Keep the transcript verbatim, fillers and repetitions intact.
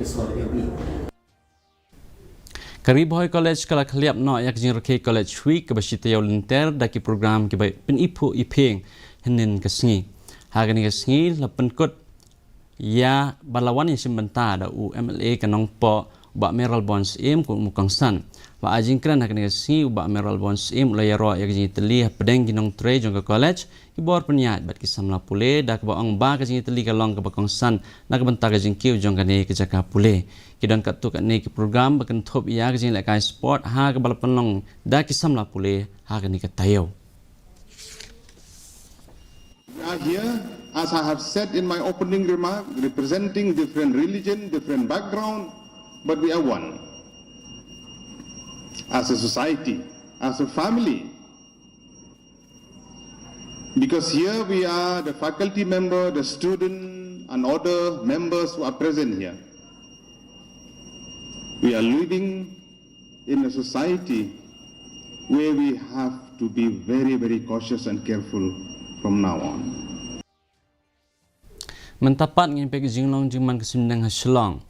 Ka Ri Bhoi College ka la khliap noh ïa ka jingrakhe College Week kaba shi taïew lynter da ki program kiba pyniphuh iphieng hynnin ka sngi. Ha kane ka sngi la pynkut ïa ba la wan ïashim bynta da u M L A ka Nongpoh, u Bah Mayralborn Syiem, kum u kongsan. Ba ai jingkren ha kane ka sngi, u Bah Mayralborn Syiem u la ïaroh ïa ka jingïatylli hapdeng ki nongtrei jong ka college, ki bor pynïaid bad ki samla pule, da kaba ong ba ka jingïatylli ka long kaba kongsan na ka bynta ka jingkiew jong kane ka jaka pule. Ki don katto katne ki program ba kynthup ïa ka jinglehkai sport ha kaba la pynlong da ki samla pule ha kane ka taïew. We are here, as I have said in my opening remark, representing different religion, different background, but we are one. As a society, as a family, because here we are the faculty member, the student, and other members who are present here. We are living in a society where we have to be very, very cautious and careful from now on. Mynta pat ngin peit ka jinglong jingman ka suiñdeng ha Shillong.